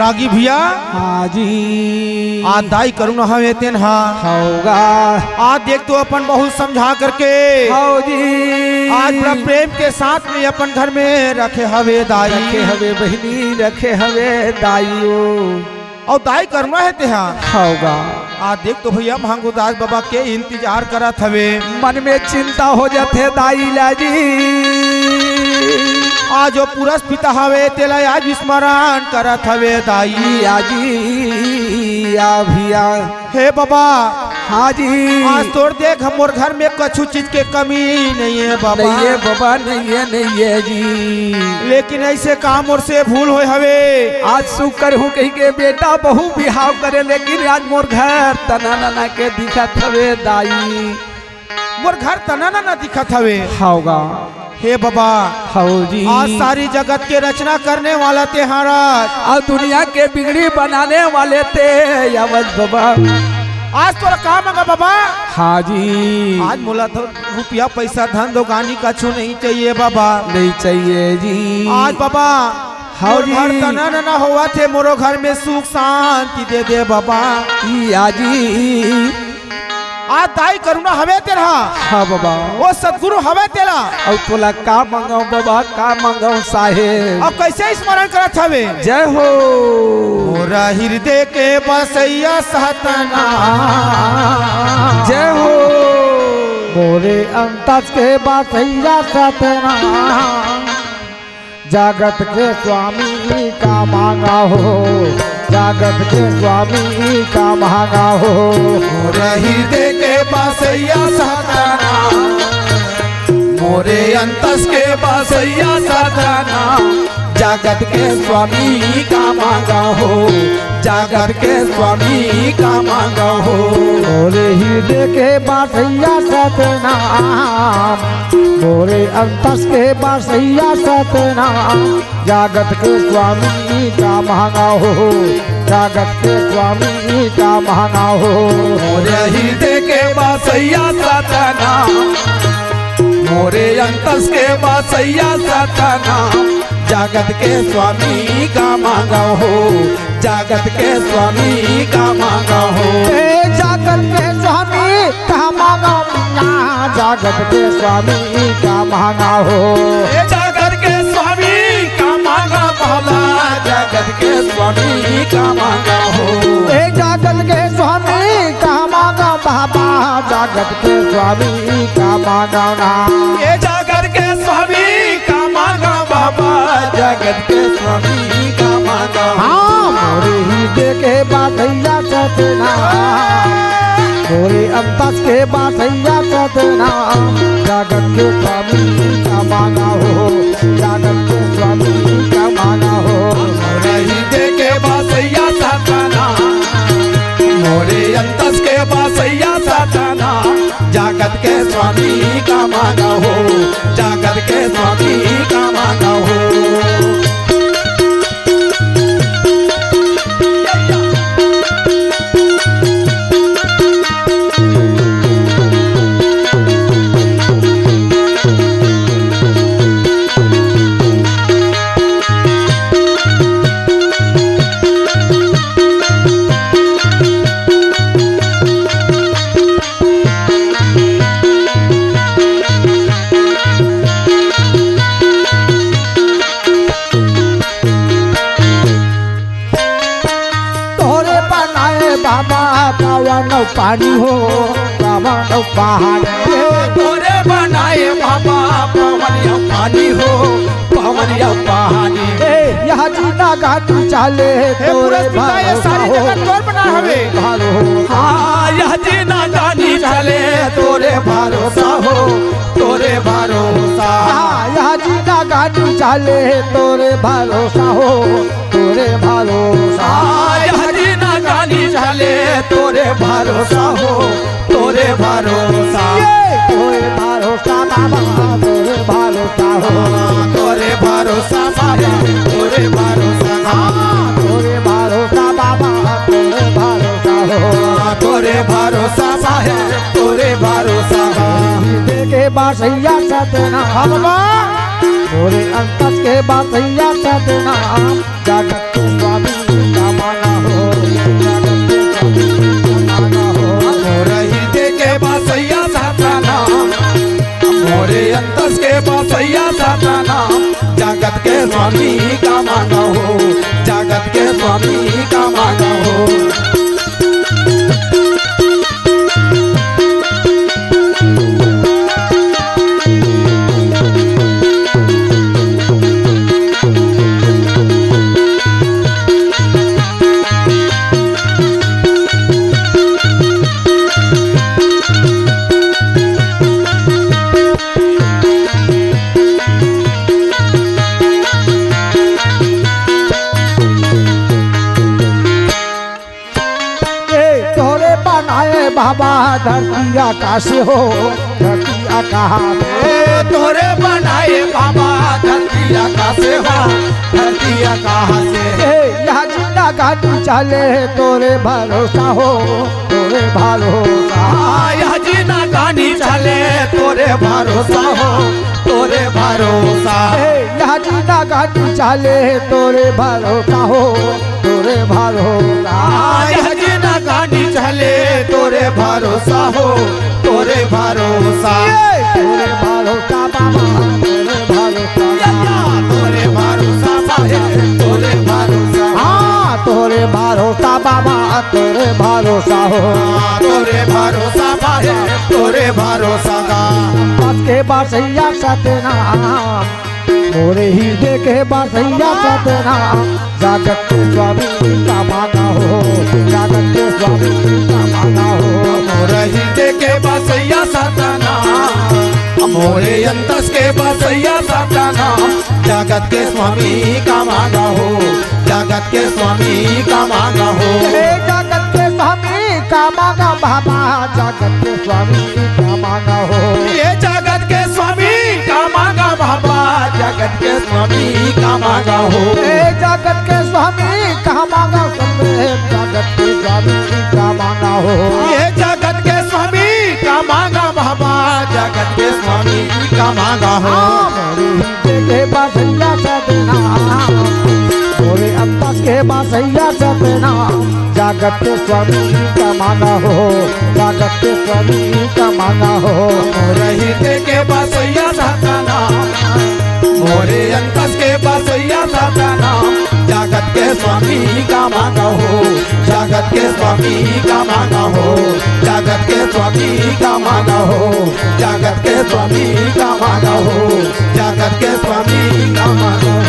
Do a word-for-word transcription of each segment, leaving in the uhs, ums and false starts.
आगी भैया। हाँ जी। आज दाई करुणा हवे तेन हा। हव गा। आज देख तो अपन बहुत समझा करके। हव जी। आज बड़ा प्रेम के साथ में अपन घर में रखे हवे दाई। रखे हवे बहिनी, रखे हवे दाई ओ। अउ दाई करुणा हे तेहा। हव गा। आज देख तो भैया भांगुदास बाबा के इंतजार करत हवे। मन में चिंता हो जाथे दाई ला जी। आज ओ पुरस पिता हवे तेला आज स्मरण करत हवे दाई। या जी, या भैया। हे बाबा। हाँ जी। आज तोर देख मोर घर में कछु चीज के कमी नइ हे बाबा। नइ हे बाबा, नइ हे, नइ हे जी। लेकिन अइसे का मोर से भूल होय हवे। आज सुख करहूँ कहिके बेटा बहू बिहाव करे, लेकिन आज मोर घर तना नना के दिखत हवे दाई। मोर घर तना नना दिखत हवे। हव गा। हे बाबा। हव जी। आज सारी जगत के रचना करने वाला तेहारस। अउ दुनिया के बिगड़ी बनाने वाले ते आवस बाबा। आज तोला का मांगा बाबा? हाँ जी। आज मोला तो रुपया पैसा धन दौगानी कछु नहीं चाहिए बाबा। नहीं चाहिए जी। आज बाबा, हव मोर घर जी। तना नना होवत हे, मोरो घर में सुख शांति दे दे बाबा। या जी। आज दाई करुणा हवे तेन हा। हाँ बाबा। ओ सतगुरु हवे तेला। अउ तोला का मांगव बाबा, का मांगव साहेब। अउ कइसे स्मरण करत हवे? जय हो। मोरा हृदय के बसैया सतना। जय हो। मोरे अंतस के बसैया सतना। जगत के स्वामी का मांगा हो, जगत के स्वामी का मांगा हो। मोरे हृदय के बसैया सतना, मोरे अंतस के बसैया सतना, जगत के स्वामी का मांगा हो, जगत के स्वामी का मांगा हो। मोरे हृदय के बसैया सतना, मोरे अंतस के बसैया सतना, जगत के स्वामी का मांगा हो, जगत के स्वामी का मांगा हो। मोरे हृदय के बसैया सतना, मोरे अंतस के बसैया सतना, जगत के स्वामी का मांगा हो, जगत के स्वामी का मांगा हो। ए जगत के स्वामी का मांगा, जगत के स्वामी का मांगा हो। ए जगत के स्वामी का मांगा बाबा, जगत के स्वामी का मांगा हो। ए जगत के स्वामी का मांगा बाबा, जगत के स्वामी का मांगा ना। ए जगत के स्वामी का मांगा बाबा, जगत के स्वामी का मांगा। हाँ, मोरे हृदय के बसैया सतना, मोरे अंतस के बसैया सतना, जगत के स्वामी का मांगा हो, जगत के स्वामी का मांगा हो। मोरे हृदय के बसैया सतना, मोरे अंतस के बसैया सतना, जगत के स्वामी का मांगा हो, जगत के स्वामी का मांगा हो। तोरे बनाए बाबा पवन पानी हो, पवन पहाड़। तोरे बनाए बाबा पवन पानी हो, पवन पहाड़। ए, यह जीना गाती चाले हे तोरे पुरस्कृता, ये भरोसा सारी हो, जगत तोर बनाए हवे। भरो-, हाँ, यह जीना गाती चाले तोरे भरोसा हो, तोरे भरोसा। हाँ, यह जीना गाती चाले तोरे भरोसा हो, तोरे भरोसा। हाँ, यह जीना गाती चाले तोरे भरोसा हो, तोरे भरोसा। ये तोरे भरोसा बाबा, तोरे भरोसा हो। हाँ, तोरे भरोसा साहेब, तोरे भरोसा। हाँ, तोरे भरोसा बाबा, तोरे भरोसा हो। हाँ, तोरे भरोसा साहेब, तोरे भरोसा हो। देखे बसैया सतना। हाँ बाबा। तोरे अंतस के बसैया सतना। जगत के स्वामी का अंतस के बसैया सतनाम, जगत के स्वामी का मांगा हो, जगत के स्वामी का मांगा हो। ए, तोरे बनाए बाबा धरती आकाश हो, धरती आकाश। ए, तोरे बनाए बाबा धरती आकाश हो, धरती आकाश। ए, यह जिंदगानी चले तोरे भरोसा हो, तोरे भरोसा। हाँ, यह जिंदगानी चले तोरे भरोसा हो, तोरे भरोसा। ए, यह जिंदगानी चले तोरे भरोसा हो, तोरे भरोसा। हाँ, यह जिंदगानी चले तोरे भरोसा हो, तोरे भरोसा। ए, तोरे भरोसा बाबा, तोरे भरोसा। या, या, तोरे भरोसा साहेब, तोरे भरोसा। हाँ, तोरे भरोसा बाबा, तोरे भरोसा हो। हाँ, तोरे भरोसा साहेब, तोरे भरोसा गा। बस के बसैया सतनाम, मोरे ही देखे बसैया सतनाम, जगत के स्वामी का मांगा हो, जगत के स्वामी का मांगा हो। मोरे ही देखे बसैया सतनाम, मोरे अंतस के बसैया सतनाम, जगत के स्वामी का मांगा हो, जगत के स्वामी का मांगा हो। ए जगत के स्वामी का मांगा बाबा, जगत के स्वामी का मांगा हो। ए जगत के स्वामी का मांगा बाबा, जगत के स्वामी का मांगा हो। ए जगत के स्वामी का मांगा, सब जगत के स्वामी का मांगा हो। ए जगत के स्वामी का मांगा बाबा, जगत के स्वामी का मांगा हो। हाँ, मोरे ही देखे बसैया सतनाम, मोरे अंतस के बसैया सतनाम, जगत के स्वामी का मांगा हो, जगत के स्वामी का मांगा हो। मोरे ही देखे बसैया सतनाम, मोरे अंतस के बसैया सतनाम, जगत के स्वामी का मांगा हो, जगत के स्वामी का मांगा हो, जगत के स्वामी का मांगा हो, जगत के स्वामी का मांगा हो, जगत के स्वामी का मांगा हो।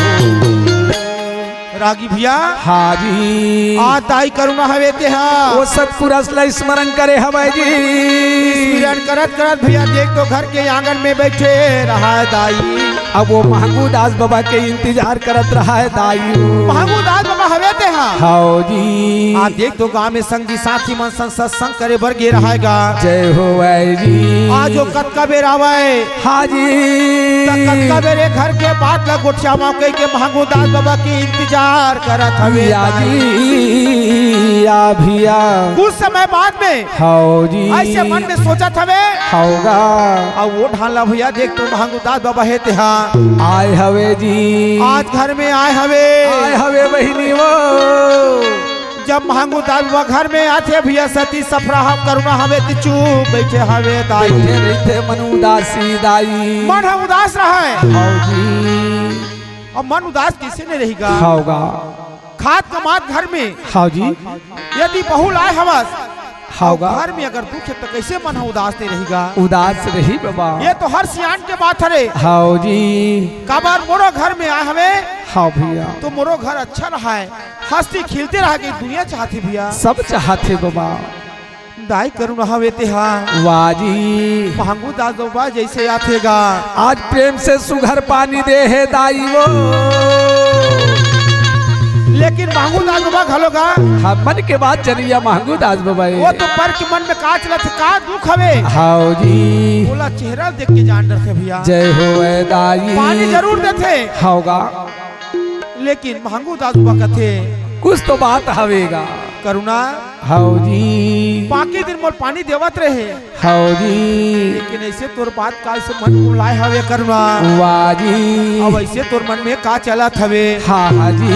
रागी भैया। हाँ जी। आ दाई करुणा हवे तेहा। वो सतपुरुष ला स्मरण करे हवय जी। स्मरण करत करत भैया देख तो घर के आंगन में बैठे रहा है दाई। अब वो महंगू दास बाबा के इंतजार करत रहा है दाई। महंगू दास बाबा हवे तेहा। हाँ जी। आ देख तो गांव में संगी साथी मन संग सत्संग करे बर गे रहा है गा। जय हो भाई जी। आज वो कतका बेर आवय। हाँ जी। त कतका बेर ए घर के बात ला गोठियावा कहि के महंगू दास बाबा के इंतजार करत हवे या दाई। जी, या भैया। कुछ समय बाद में हाँ जी। ऐसे मन में सोचत हवे। होगा। अब वो ढाला भैया देख तो महंगू दास बाबा हे तेहा। आए हवे जी। आज घर में आए हवे। आए हवे बहिनी वो। जब महंगू दास बाबा घर में आथे भैया सती सफरा हम करुणा हवे त चुप बैठे हवे दाई। बैठे रहिथे मन उदासी दाई। मन ह उदास रहय। हाँ जी। अब मन उदास कइसे नहीं रहिगा? होगा। खात कमात घर में हाँ जी। यदि बहू लाए हवस, होगा। घर में अगर दुख हे त कइसे मन ह उदास नहीं रहिगा? उदास रही बाबा। ये तो हर सियान के बात हरे। हाँ जी। काबर मोरो घर में आए हवे। हाँ भैया। तो मोरो घर अच्छा रहय, हंसती खिलती रहे के दुनिया चाहथे भैया। सब चाहथे बाबा। दाई करुणा हवे तेहा। वाह जी। महंगू दास बाबा जैसे आथे गा। आज प्रेम से सुघर पानी दे हे दाई वो। लेकिन महंगू दास बाबा घलो गा। हाँ, मन के बात जनिया महंगू दास बाबा हे। वो तो पर के मन में का चलत हे, का दुख हवे। हाँ जी। ओला चेहरा देख के जान डरथे भैया। जय हो ए दाई। पानी जरूर देथे। होगा। लेकिन महंगू दास बाबा कथे। कुछ तो बात हवेगा। करुणा। हाँ जी। बाकी दिन मोर पानी देवत रहे। हाँ जी। लेकिन ऐसे तोर बात का ऐसे मन को लाए हवे करुणा। वाह जी। अब ऐसे तोर मन में का चलत हवे। हाँ, हाँ जी।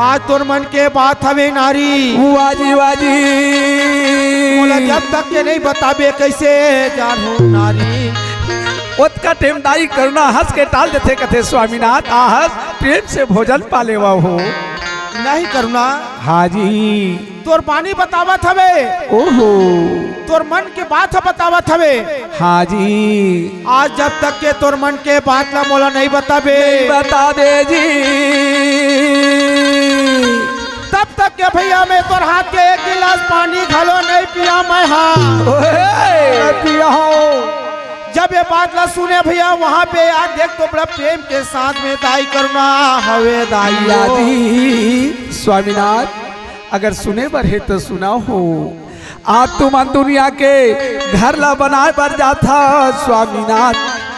आज तोर मन के बात हवे नारी। वाह जी, वाह जी। मोला जब तक के नहीं बताबे कैसे जानहूं नारी। ओतका टेम दाई करुणा हंस के टाल देथे, कथे, "स्वामीनाथ, आहस प्रेम से भोजन पा लेवा हो।" नहीं करुणा। हाँ जी। तोर पानी बतावत हवे। ओहो। तोर मन के बात ह बतावत हवे। हाँ जी। आज जब तक के तोर मन के बात ला मोला नहीं बताबे। नहीं बताबे जी। तब तक के भैया मैं तोर हाथ के एक गिलास पानी घलो नहीं पिया मैं हा। ओहे। पिया हो। जब ये बात ला सुने भैया, वहाँ पे यार देख तो बड़ा प्रेम के साथ में दाई करुणा हवे दाई हो। यादी स्वामीनाथ, अगर सुने बर हे तो सुना हो। आज तुमन दुनिया के घर ला बनाए बर जाथा स्वामीनाथ।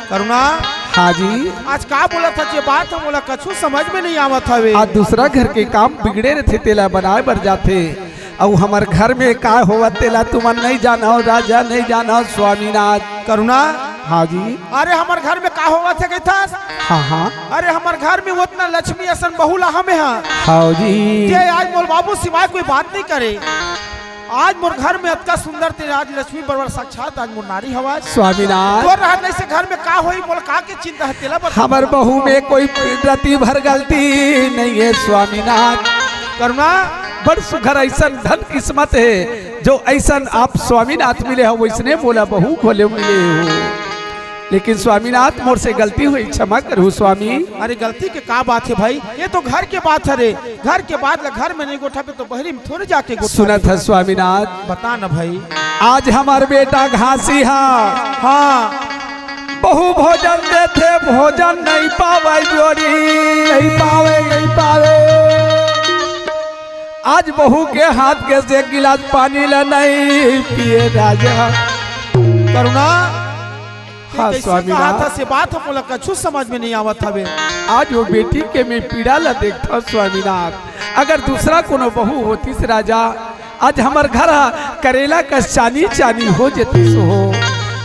करुणा। हाँ जी। आज का बोलत हस, ये बात ह मोला कछु समझ में नहीं आवत हवे। आज दूसरा घर के काम बिगड़े रथे, तेला बनाए बर जाथे। अउ हमर घर में का होवत तेला तुमन नहीं जानव राजा, नहीं जानव स्वामीनाथ। करुणा। हाँ जी। अरे हमर घर में का होवत हे कहिथस? हाँ, हाँ। अरे हमर घर में ओतना लक्ष्मी असन बहू ला हमे हा। हाँ जी। जे आज मोर बाबू सिवाय कोई बात नहीं करे। आज मोर घर में अतका सुंदर ते आज लक्ष्मी बरवर साक्षात आज मोर नारी हवस। स्वामीनाथ। तोर रहत नहीं से घर में का होई, मोला का के चिंता हे तेला बता। हमर बहू में कोई रति भर गलती नहीं हे स्वामीनाथ। करुणा। बड़ सुघर ऐसन धन किस्मत हे, जो ऐसन आप स्वामीनाथ मिले हो, वैसने मोला बहू घलो मिले हो। लेकिन स्वामीनाथ, मोर से गलती होई, क्षमा करहू स्वामी। अरे गलती के का बात हे भाई, ये तो घर के बात हरे। घर के बात ला घर में नहीं गोठाबे तो बहरी में थोड़े जाके गोठाबे। सुनत ह स्वामीनाथ। बता न भाई। आज हमर बेटा घासी हा। हाँ। बहू भोजन देथे, भोजन नहीं पावे जोड़ी। नहीं पावे, नहीं पावे। आज बहू के हाथ के से एक गिलास पानी ला नहीं पिए राजा। करुणा। हाँ, कइसे स्वामीनाथ। कहा था से बात ह मोला कछु समझ में नहीं आवत हवे। आज वो बेटी के मैं पीड़ा ला देखता स्वामीनाथ। अगर दूसरा कोनो बहू होतीस राजा, आज हमर घर ह करेला कस चानी चानी हो जतिस हो।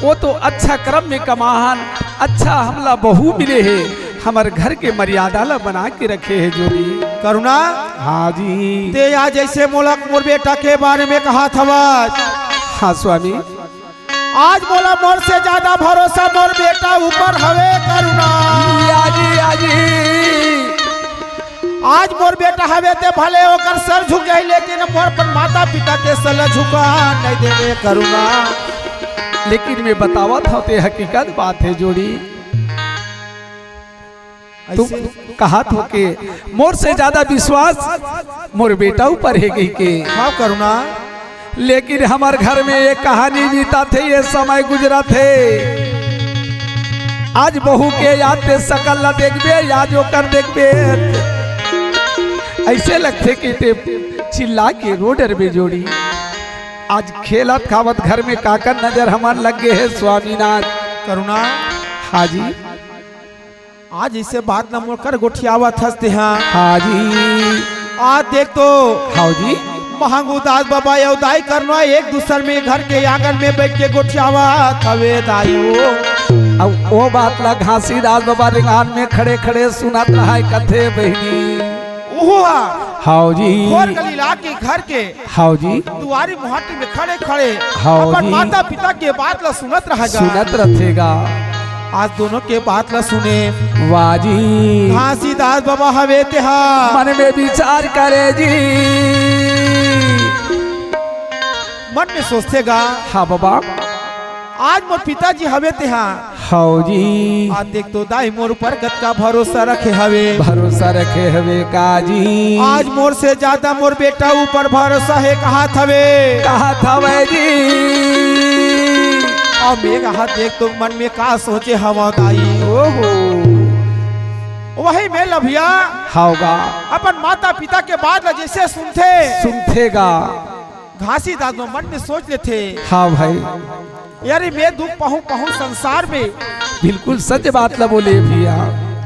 वो तो अच्छा क्रम में कमाहन, अच्छा हमला बहू मिले हे, हमर घर के मर्यादा ला बना के रखे हे जोड़ी। करुणा। हाँ जी। ते आज जैसे मोला मोर बेटा के बारे में कहा था। हाँ स्वामी। आज मोला मोर से ज्यादा भरोसा मोर बेटा ऊपर हवे करुणा। आजी, आजी। आज मोर बेटा हवे ते भले ओकर सर झुक जाही, लेकिन मोर अपन माता पिता के सर ला झुका नहीं देवे करुणा। लेकिन मैं बतावत हव ते हकीकत बात हे जोड़ी। तुम ऐसे कहत हो के मोर से ज्यादा विश्वास मोर बेटा ऊपर हे कहिके। हाँ करुणा। लेकिन हमर घर में ये कहानी बीतत हे, ये समय गुजरत हे। आज बहू के याद ते सकल ला देखबे, याद ओकर देखबे, ऐसे लगथे कि ते चिल्ला के रो डरबे जोड़ी। आज खेलत खावत घर में काकर नजर हमर लग गे हे स्वामीनाथ। करुणा। हाँ जी। आज इसे बात ला मोर कर गोठियावत हस ते हा। हाँ जी। आज देख तो। हाँ जी। महंगू दास बाबा अउ दाई करुणा एक दूसर में घर के आंगन में बैठ के गोठियावत हवे दाई हो। अब वो बात ला घासीदास बाबा रिंगान में खड़े खड़े सुनत रहा हे कथे बहिनी। ओहो हा। हाँ जी। खोर गली ला के घर के हाँ जी। दुआरी मुहाटी में खड़े खड़े हाँ अपन जी। माता पिता के बात ला सुनत रह गा। सुनत रथे गा। आज दोनों के बात ला सुने। वाह जी। घासीदास बाबा हवे तेहा। मन में विचार करे जी। मन में सोचथे गा। हाँ बाबा। आज मोर पिताजी हवे तेहा। हव जी। आ देख तो दाई मोर ऊपर कतका भरोसा रखे हवे। भरोसा रखे हवे का जी? आज मोर से ज्यादा मोर बेटा ऊपर भरोसा हे कहत हवे। कहत हवे जी। अब मैं कहा देख तो मन में का सोचे हवा दाई। ओहो। वही में लभिया हव गा। अपन माता पिता के बात ला जैसे सुनथे। सुनथे गा। घासीदास मन में सोच लेथे। हाँ भाई। यार, मैं दुख पाहूं, पाहूं संसार में। बिल्कुल सच बात ला बोले भैया।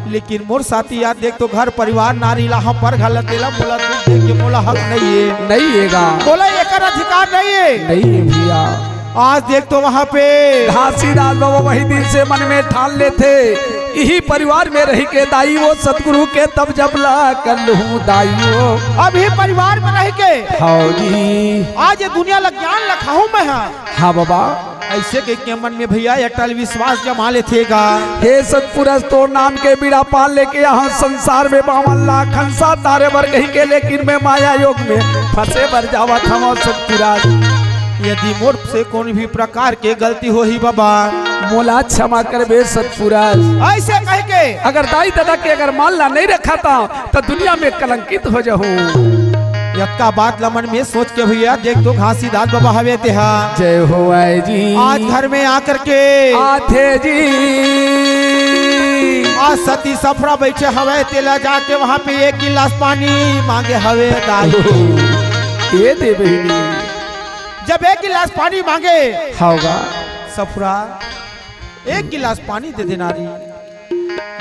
लेकिन मोर साथी यार, देख तो घर परिवार नारी ला हम पर घाला तेला मोला दुख दे के मोला हक नहीं है। नहीं है गा। मोला एकर अधिकार नहीं है। नहीं है भैया। आज देख तो वहाँ पे घासीदास बाबा वही दिन से मन में ठान लेथे। इही परिवार में रहि के दाई वो सतगुरु के तब जप ला कर लूं दाई वो। अब इही परिवार में रहि के हव जी। आज ये दुनिया ला ज्ञान लखाहूं मैं हा। हाँ बाबा। अइसे कहिके मन में भइया अटल विश्वास जमा लेथे गा। हे सतपुरस, तोर नाम के बीड़ा पार लेके यहाँ संसार में बावन लाख हंसा तारे बर कहिके, लेकिन मैं माया योग में फंसे बर जावत हवं सतपुरस। यदि मोर से कोनो भी प्रकार के गलती होही बाबा, मोला क्षमा करबे सतपुरस। अइसे कहिके अगर दाई ददा के अगर मान ला नइ रखत हंव, त दुनिया में कलंकित हो जहूं। यतका बात ला मन में सोच के भइया देख तो घासीदास बाबा हवे तेहा। जय हो आए जी। आज घर में आकर के आथे जी। आज सती सफरा बइठे हवे, तेला जाके वहां पे एक गिलास पानी मांगे हवे दाई। ये दे बहिनी। जब एक गिलास पानी मांगे हव गा। सफरा एक गिलास पानी दे देना री।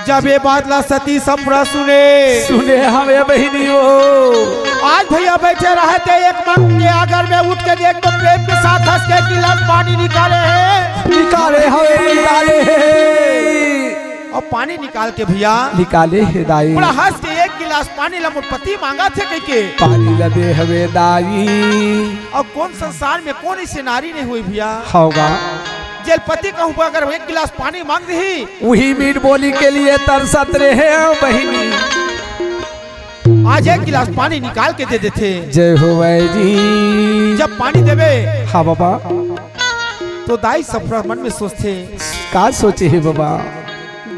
जब ये बात ला सती सफरा सुने, सुने हवे बहिनी हो। आज भइया बइठे रहते एक मंग के आगर में उठ के देख तो प्रेम के साथ हंस के एक गिलास पानी निकाले हे। निकाले हवे, निकाले हे। अउ पानी निकाल के भइया निकाले हे दाई। बड़ा हंस के एक गिलास पानी ला मोर पति मांगथे कहिके। पानी ला दे हवे दाई। अउ कोन संसार में कोन अइसे नारी नइ होही भइया। हव गा। जेल पति कहूं पर अगर एक गिलास पानी मांग दिही। उही मीठ बोली के लिए तरसत रहे हव बहिनी। आज एक गिलास पानी निकाल के दे देथे। जय हो आए जी। जब पानी देबे हाँ बाबा। तो दाई सफरा मन में सोचथे। का सोचे हे बाबा?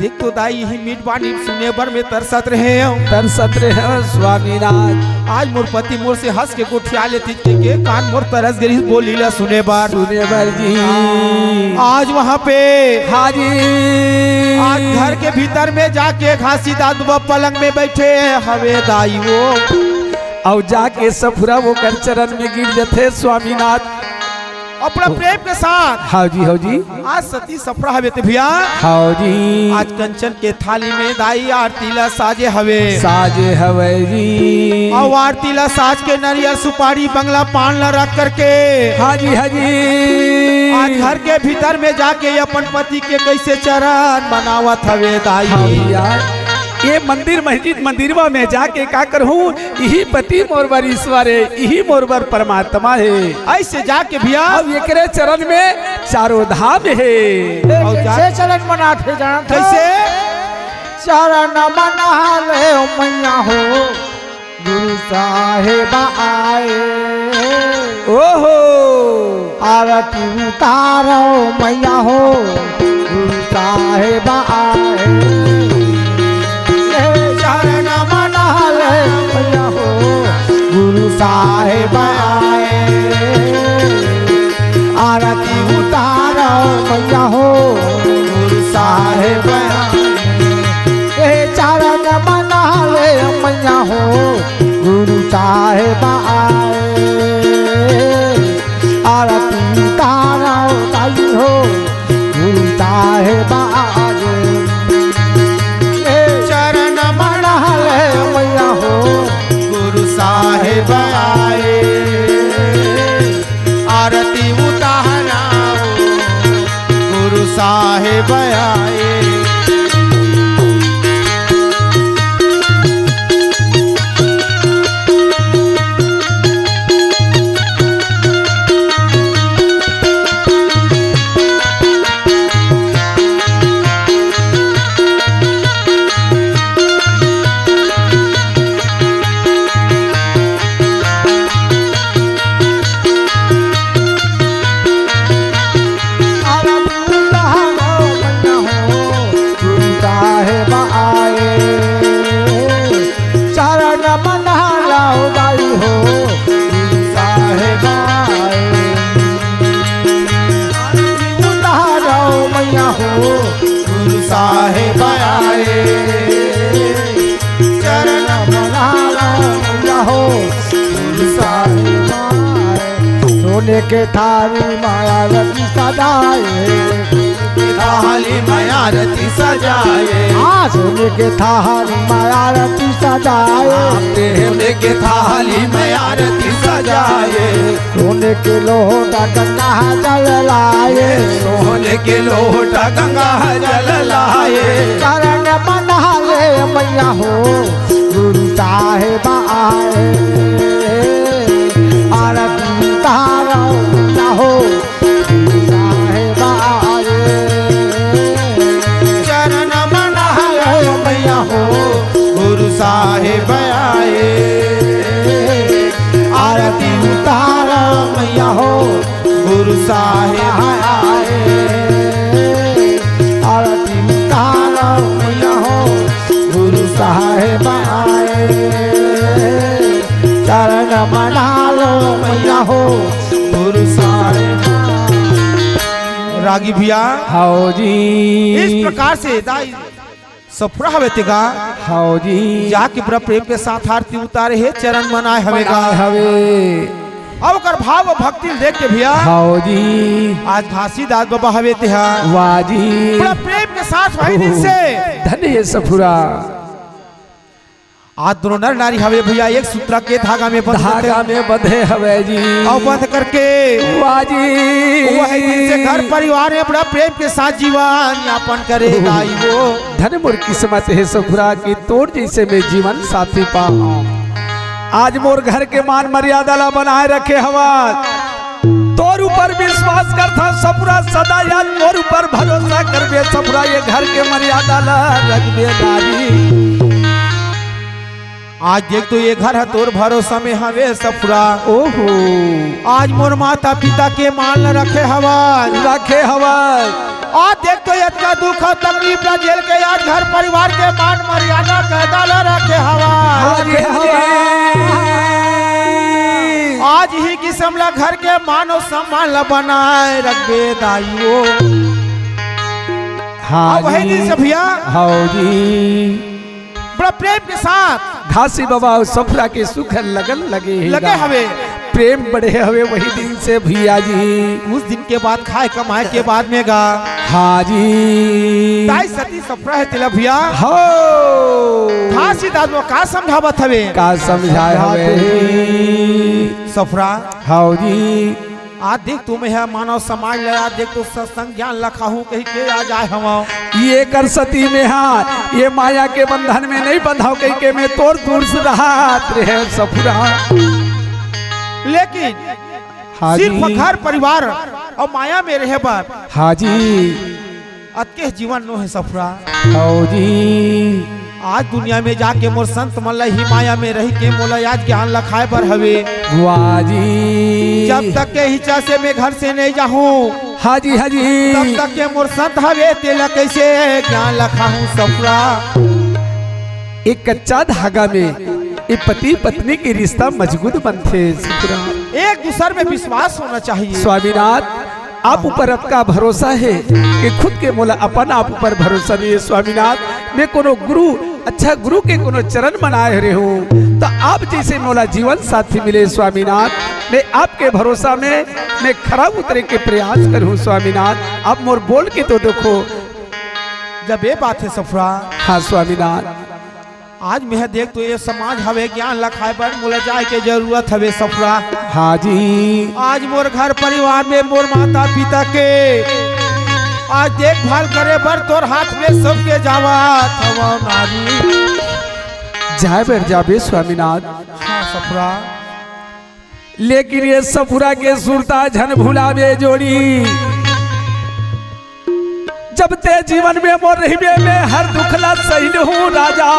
देख तो दाई, इही मीठ बानी सुने बर में तरसत रहे हंव। तरसत रहे हंव स्वामीनाथ। आज मोर पति मोर से हंस के गोठिया लेतिस के कान मोर तरस गे रिहिस बोली ला सुने बर। सुने बर जी। आज वहां पे हाँ जी। आज घर के भीतर में जाके घासीदास बाबा पलंग में बइठे हवे दाई वो। अउ जाके सफरा ओकर चरण में गिर जथे स्वामीनाथ। अपना प्रेम के साथ। हव जी, हव जी। आज सती सफरा हवे ते भइया। हव जी। आज कंचन के थाली में दाई आरती ला साजे हवे। साजे हवे जी। अउ आरती ला साज के नरियर सुपारी बंगला पान ला रख करके हाँ जी, हाँ जी। आज घर के भीतर में जाके अपन पति के कइसे चरण मनावत हवे दाई। हाँ भइया। ये मंदिर मस्जिद मंदिरवा में जाके का करहूं, इही पति मोर बर ईश्वर हे, इही मोर बर परमात्मा हे। अइसे जाके भइया अब एकरे चरण में चारों धाम हे। ए, अउ जा- कइसे चरण मनाथे जानत हव? कइसे? चरण मना ले मइया हो, गुरु साहेब आए। ओहो। आरती उतारो मइया हो, गुरु साहेब आए। ए चरण मना ले मइया हो, गुरु साहेब आए। आरती उतारो मइया हो, गुरु साहेब आए। ए चरण मना ले मइया हो, गुरु साहेब आए। आरती उतारो दाई हो, गुरु साहेब आए। ए चरण मना ले मइया हो, गुरु साहेब आए। आरती उतारा हो, गुरु साहेब आए। अरे बूढ़ा हो, गुरु साहेब आए। चरण मना लो दाई हो, गुरु साहेब आए। अरे बूढ़ा हो, मइया हो, गुरु साहेब आए। चरण मना लो मइया हो, गुरु साहेब आए। सोने के थारी माया रति सजाए। थाली में आरती सजाए। हाँ, सोने के थाली में आरती सजाए। हाँ, सोने के थाली में आरती सजाए। सोने के लोटा गंगा जल लाए। सोने के लोटा गंगा जल लाए। चरण मना ले मैया हो, गुरु साहेब आए। आरती उतारो ना हो, साहेब आए। चरण मना लो मैया हो, गुरु साहेब आए। आरती उतारो मैया हो, गुरु साहेब आए। आरती उतारो मैया हो, गुरु साहेब आए। चरण मना लो मैया हो, गुरु साहेब। रागी भैया, हाव जी। इस प्रकार से दाई सफुरा हवे तेगा, हाव जी। जाके बड़ा प्रेम के साथ आरती उतारे हे, चरण मनाए हवे गा। मनाए हवे। अब ओकर भाव भक्ति देख के भैया, हाव जी। आज घासीदास बाबा हवे तेहा, वाह जी। बड़ा प्रेम के साथ भाई दिल से धन्य हे सफुरा। आज दोनों नर नारी हवे भैया, एक सूत्रा के धागा में बंध धागा होते। में बंधे हवे जी। अउ बंध करके वाह जी। वही दिन से घर परिवार में बड़ा प्रेम के साथ जीवन यापन करे ओह। दाई वो। धन मोर किस्मत हे सफुरा कि तोर जइसे में जीवन साथी पावं। आज मोर घर के मान मर्यादा ला बनाए रखे हवस। तोर ऊपर विश्वास करथंव सफुरा, सदा याद मोर ऊपर भरोसा करबे सफुरा, ये घर के मर्यादा ला रखबे नारी। आज देख तो ये घर ह तोर भरोसा में हवे सफुरा। ओहो। आज मोर माता पिता के मान ल रखे हवस। रखे हवस। आज देख तो इतना दुख अउ तकलीफ ला झेल के आज घर परिवार के मान मर्यादा कायदा ला रखे हवस। हाँ जी, हाँ जी। आज ही किसम ला घर के मान अउ सम्मान ला बनाए रखबे दाई वो। हाँ अब वही जी। दिन से भैया। हाँ जी। बड़ा प्रेम के साथ घासी बाबा अउ सफुरा के सुघर लगन लगे हे लगे गा। हवे। प्रेम बढ़े हवे वही दिन से भैया जी। उस दिन के बाद खाए कमाए के बाद में गा। हाँ जी। दाई सती सफुरा हे तेला भैया। हो। घासीदास वो का समझावत हवे? का समझाए हवे? समझात हे। सफुरा। हाव जी। आज देख तो मैं ह मानव समाज ल आज देख तो सत्संग ज्ञान लखाहूँ कहि के आज आए हवं। ये कर सती में हा, ये माया के बंधन में नहीं बंधाव कहि के मैं तोर दूर से रहत रहे सफुरा। लेकिन हाँ सिर्फ जी। घर परिवार अउ माया में रहे बर हाँ जी। अतके जीवन नोहे सफुरा। हव जी। आज दुनिया में जाके मोर संत मन ल ही माया में रहि के मोला आज ज्ञान लखाए बर हवे। वाह जी। जब तक के हिचा से मैं घर से नहीं जाहूँ, हाँ जी, हाँ जी। तब तक के मोर संत हवे, तेला कैसे ज्ञान लखाहूँ सफुरा। एक कच्चा धागा में ये पति पत्नी के रिश्ता मजबूत बनथे सफुरा। एक दूसर में विश्वास होना चाहिए। स्वामीनाथ, आप ऊपर अतका भरोसा हे कि खुद के मोला अपन आप ऊपर भरोसा नहीं हे स्वामीनाथ। मैं कोनो गुरु, अच्छा गुरु के कोनो चरण मनाए रहे हूँ, तो आप जैसे मोला जीवन साथी मिले स्वामीनाथ। मैं आपके भरोसा में मैं खरा उतरे के प्रयास करूँ स्वामीनाथ। आप मोर बोल के तो देखो। जब ये बात हे सफुरा। हाँ स्वामीनाथ। आज मैं देख तो ये समाज हवे, ज्ञान लखाए बर मोला जाए के जरूरत हवे सफुरा। हाँ जी। आज मोर घर परिवार में मोर माता पिता के आज देखभाल करे बर तोर हाथ में सौंप के जावत हवं नारी। जाए बर जाबे स्वामीनाथ। हाँ सफुरा। लेकिन ये सफुरा के सुरता झन भुलाबे जोड़ी। जब ते जीवन में मोर रहिबे, मैं हर दुख ला सहि लूँ राजा।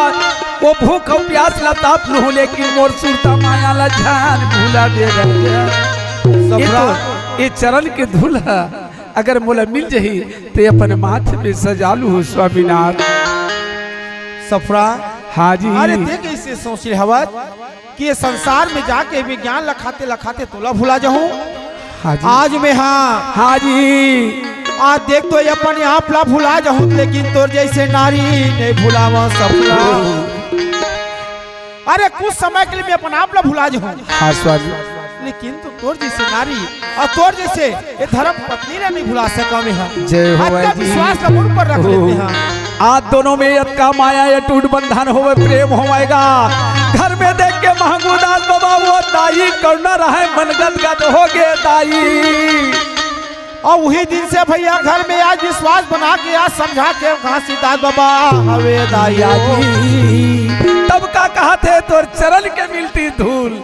वो भूख अउ प्यास ला ताप लूँ, लेकिन मोर सुरता माया ला झन भुलाबे राजा। ये सफुरा। तो, ये चरण के धूल ह, अगर मोला मिल जही, ते अपन माथे पे सजा लूँ स्वामीनाथ। सफुरा। हाँ जी। अरे ते कैसे सोच ले हवत? कि ये संसार में जाके मैं ज्ञान लखाते लखाते तोला भुला जाहूँ। हाँ जी। आज मैं हाँ। हाँ जी। आज देख तो ये अपन आप ला भुला जाहूँ, लेकिन तोर जैसे नारी नहीं भुलावं सफुरा। अरे कुछ समय के लिए मैं अपन आप ला भुला जाहूँ। हाँ स्वामी। लेकिन तो तोर जइसे नारी अउ तोर जइसे ये धर्म पत्नी ला नइ भुला सकंव मैं ह। जय हो अतका जी। विश्वास ला मोर ऊपर रख लेते हैं। आज दोनों में अतका माया, अटूट बंधन होवे, प्रेम होवय गा। घर में देख के महंगू दास बाबा वो दाई करुणा रहय, मन गदगद हो गे दाई। अउ उही दिन से भैया घर में आज विश्वास बना के, आज समझा के घासीदास बाबा हवे दाई। जी। तब का कहत हे, तोर चरण के मिलती धूल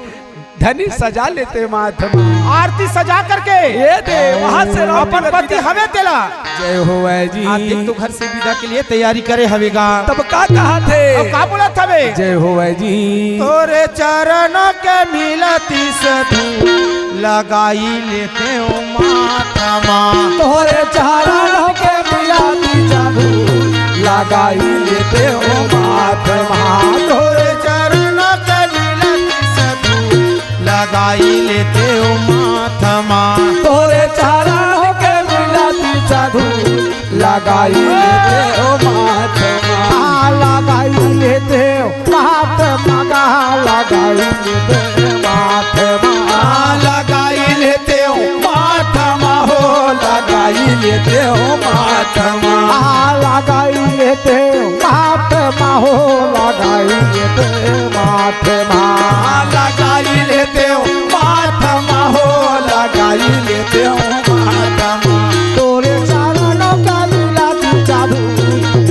धनी सजा लेते माथ मा। आरती सजा करके ये दे, वहाँ से राम अपन पति हवे तेला। जय हो जी। आज दिन तो घर से विदा के लिए तैयारी करे हवे गा। तब का कहत हे? अब का बोलत हवे? जय हो जी। तोरे चरण के मिलती से धूल लगाई लेते हो माथ मा। तोरे चरण के मिलती से धूल लगाई लेते हो माथ मा। तोरे चरण के मिलती से धूल लगाई लेते हो माथ मा। तोरे चरण के मिलती से धूल लगाई लेते हो माथ मा। हाँ, लगाई लेते हो माथ मा, गा, लगाई लेते हो माथ मा। हाँ, लगाई लेते हो माथ मा हो, लगाई लेते हो माथ मा। हाँ, लगाई लेते हो माथ मा हो, लगाई लेते हो माथ मा। हाँ, लगाई लेते हो माथ मा हो, लगाई लेते हो माथ मा। तोरे चरणों का मिला तू जादू,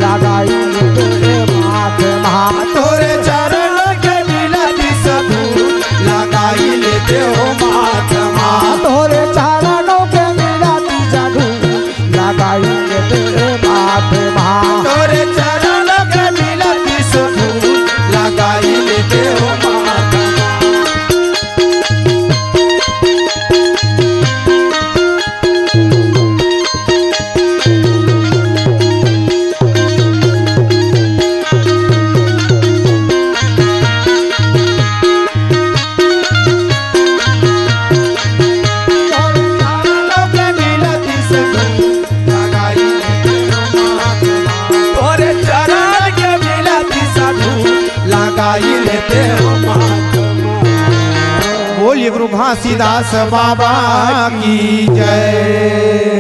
लगाई लेते हो माथ मा। तोरे चरणों के मिला तू जादू, लगाई लेते हो माथ मा। तोरे चरणों के मिला तू जादू, लगाई लेते हो माथ मा। तोरे चरणों के मिला तू जादू, लगाई लेते हो माथ मा। तोरे चरण के मिलती साधु लगाई लेते हो माथ मा। बोलिए गुरु घासीदास बाबा की जय।